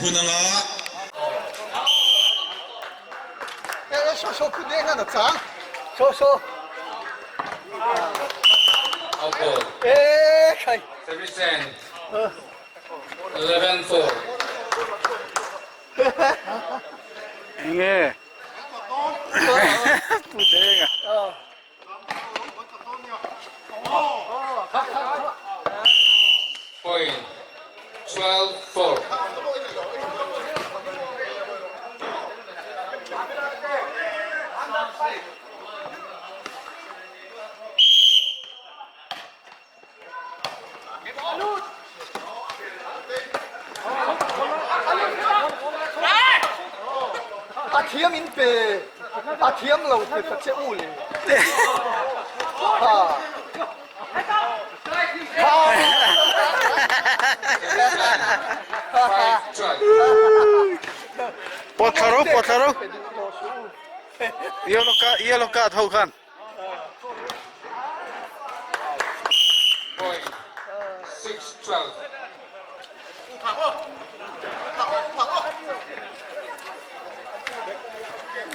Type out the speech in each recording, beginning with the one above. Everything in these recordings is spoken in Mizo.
hun anga. Enge? Pu Denga. Point 12-4. A thiam in pe a thiam lo pe ta che u le. Ha. Pawt thla ro, pawt thla ro. Yellow card, yellow card ho khan.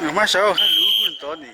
Hmasa ho khan lu hun tawh a ni.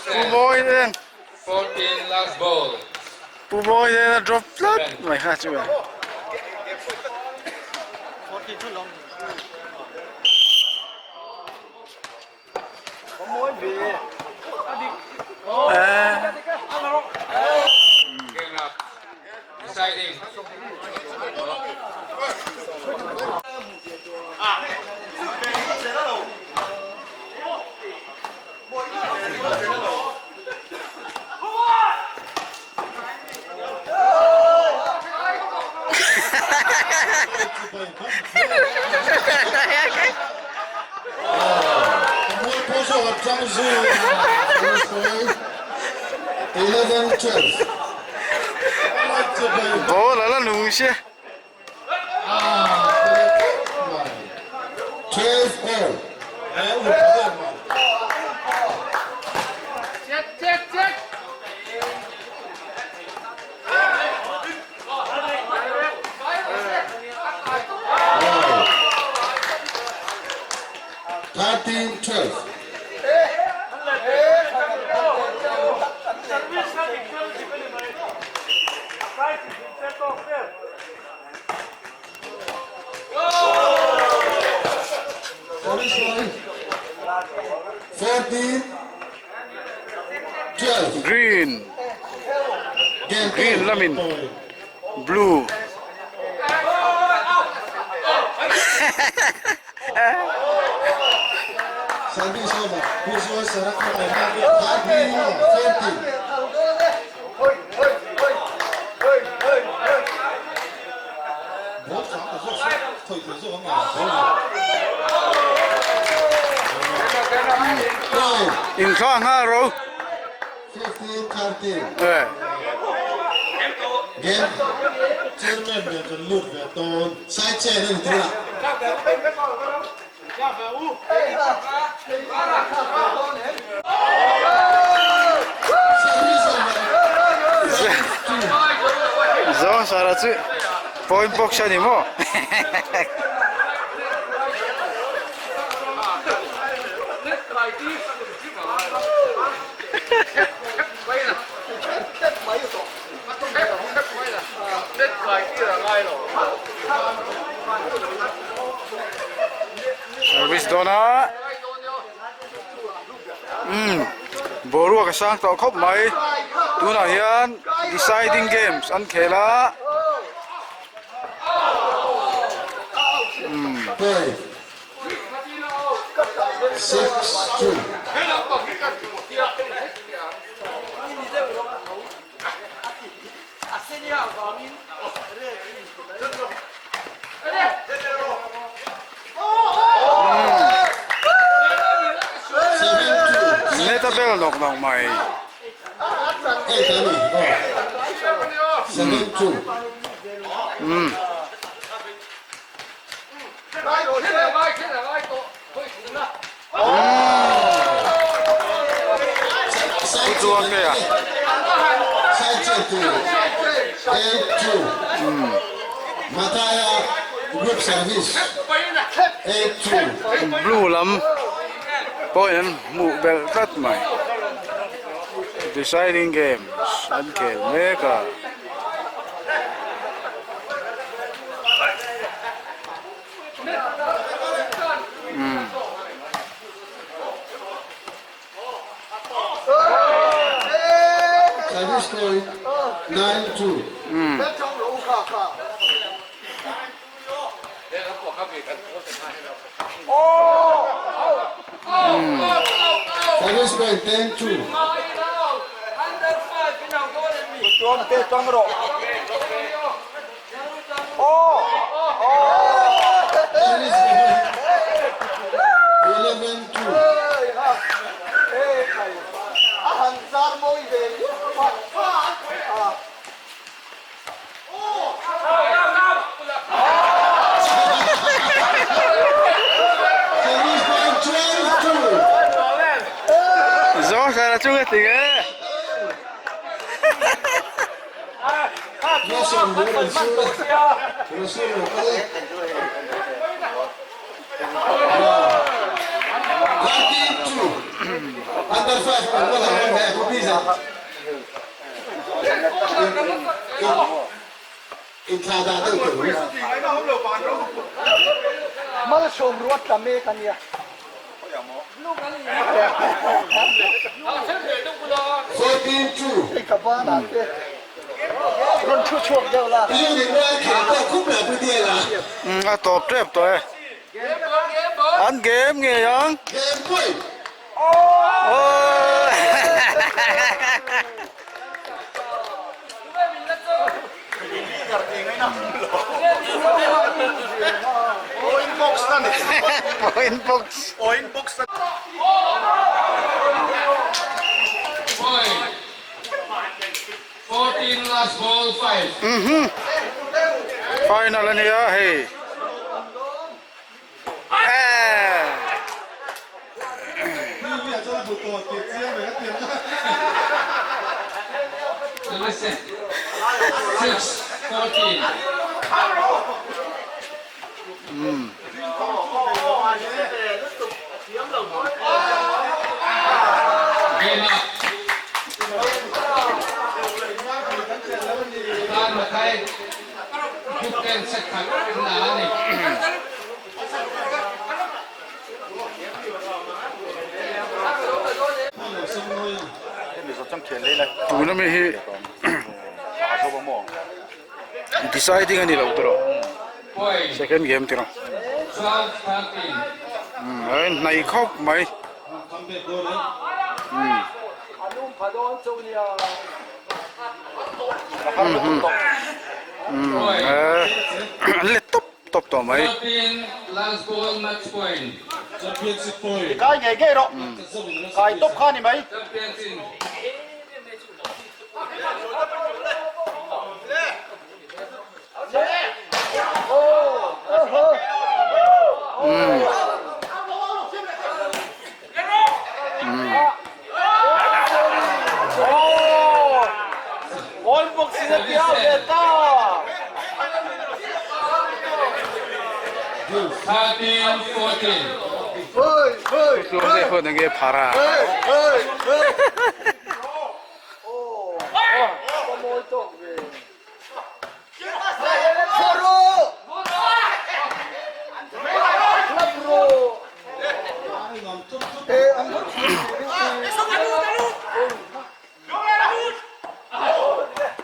Pu Mawi nen Pu Mawi nen a drop tlat mai kha chu a. Ball a la nung sia. Green Green lamin Blue Inthla nghal ro. Zo Sara chu point box a ni maw? Service dawn a umm boruak a sang tawh khawp mai tunah hian deciding games an khel a umm. Point 6-2. Net a bel nawk nawk mai. Pu chuan nge a? Blue lam pawhin an hmuh belh tlat mai. Deciding games an khel mek a. Service point 9-2. Service point 10-2. Service point 11-2. Service point 12-2. Zawng sara chu ka ti nge. Malsawm ruat tla mek a nia. Hei ka banah te rawn thu chhuak deuh la. A tawp tep tawh e. An game ngei ang. Point box. Point. 14 last ball 5. Mhm. Final a nia hei. Tuna mi hi deciding a ni lo tawh second game tiraw a inhnaih khawp mai. An let tawp tawp tawh mai. Kai ngei ngei rawh. Kai tawp kha ni mai.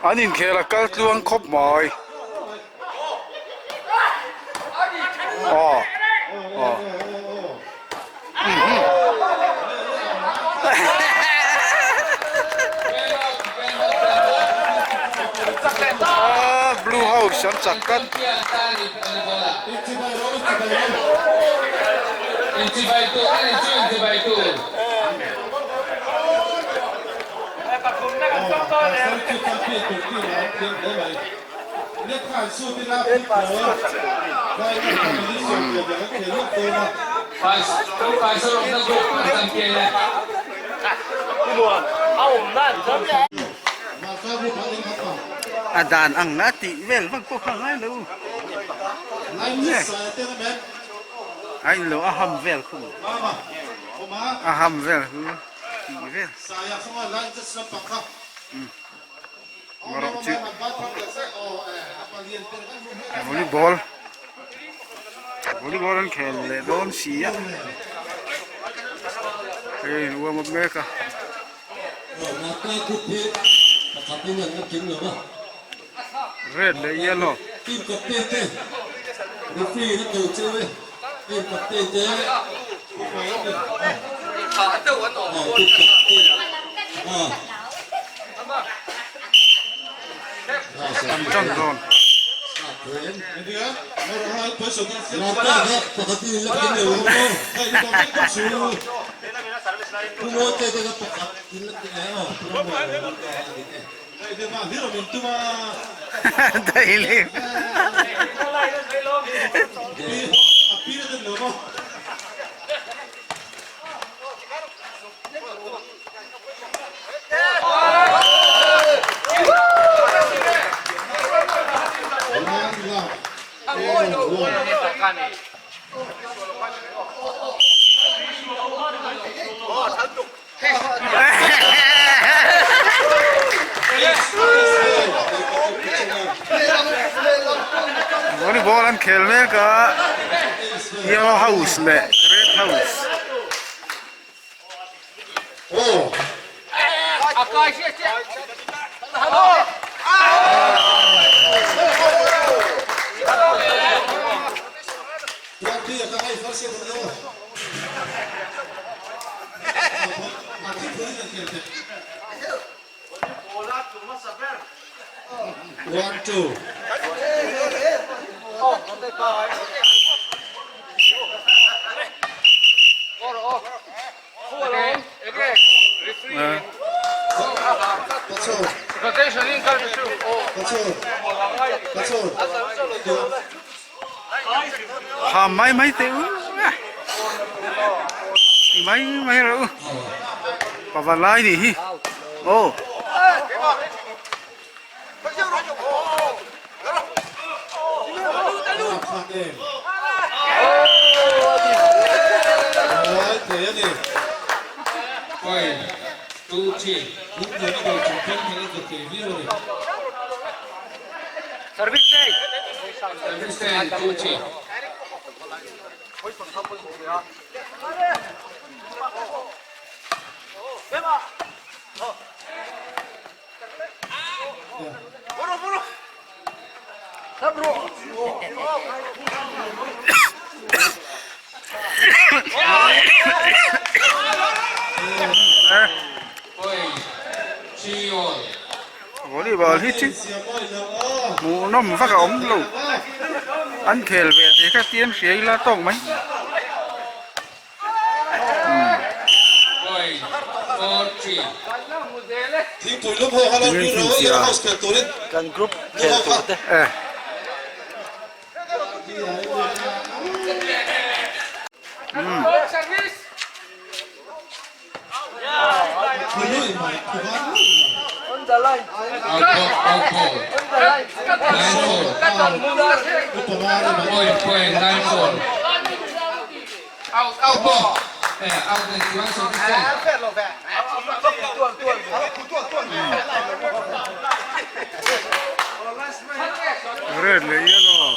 An inkhel a kal tluang khawp mai. Aw. House an chak tlat. A dan ang a tih vel vak pawh kha ngai lo nge a in lo a ham vel khu a ham vel khu tih vel erawh chu volleyball volleyball an khel leh dawn si a hei an uam up mek a. Red leh yellow. An tan dawn. Daily. Volleyball an khel mek a yellow house leh red house. Ham mai mai teh u ti mai mai rawh u pavalai nih hi aw. Volleyball hi chu hmuhnawm vak a awm lo an khel ve tih kha tian hria ila tawk mai. Red leh yellow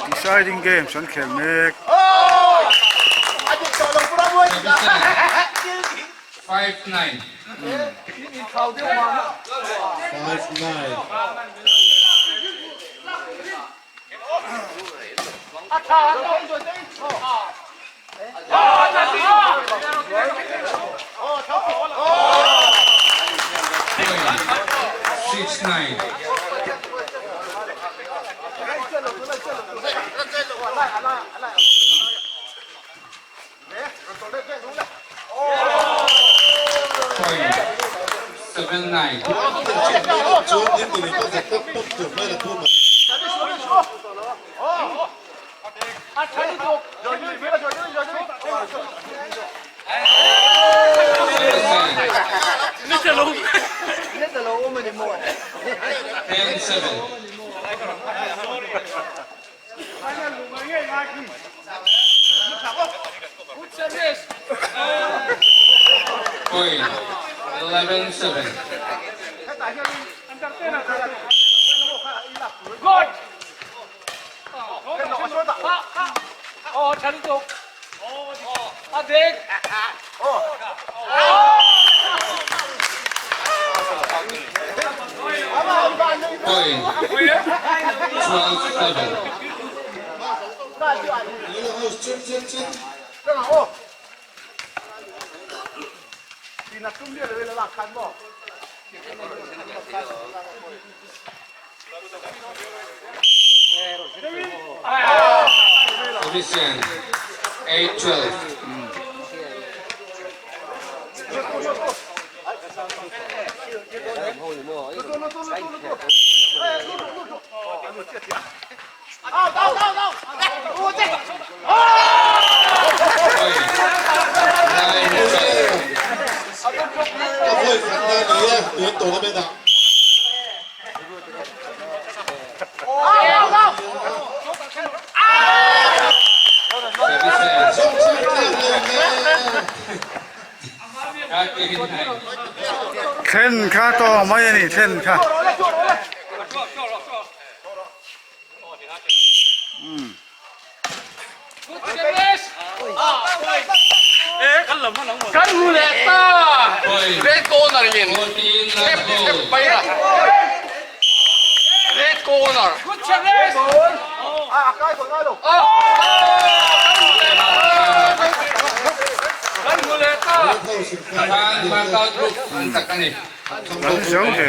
deciding games an khel mek. Point 7-9. 10-7. Point 11-7. Point 12-7. Position 8-12. Point 9-12. 13 Then kha tawng mai a ni then kha. Kan hmu leh ta! Red corner in step step mai a. Red corner. Kan hmu leh ta! Kan zo hle.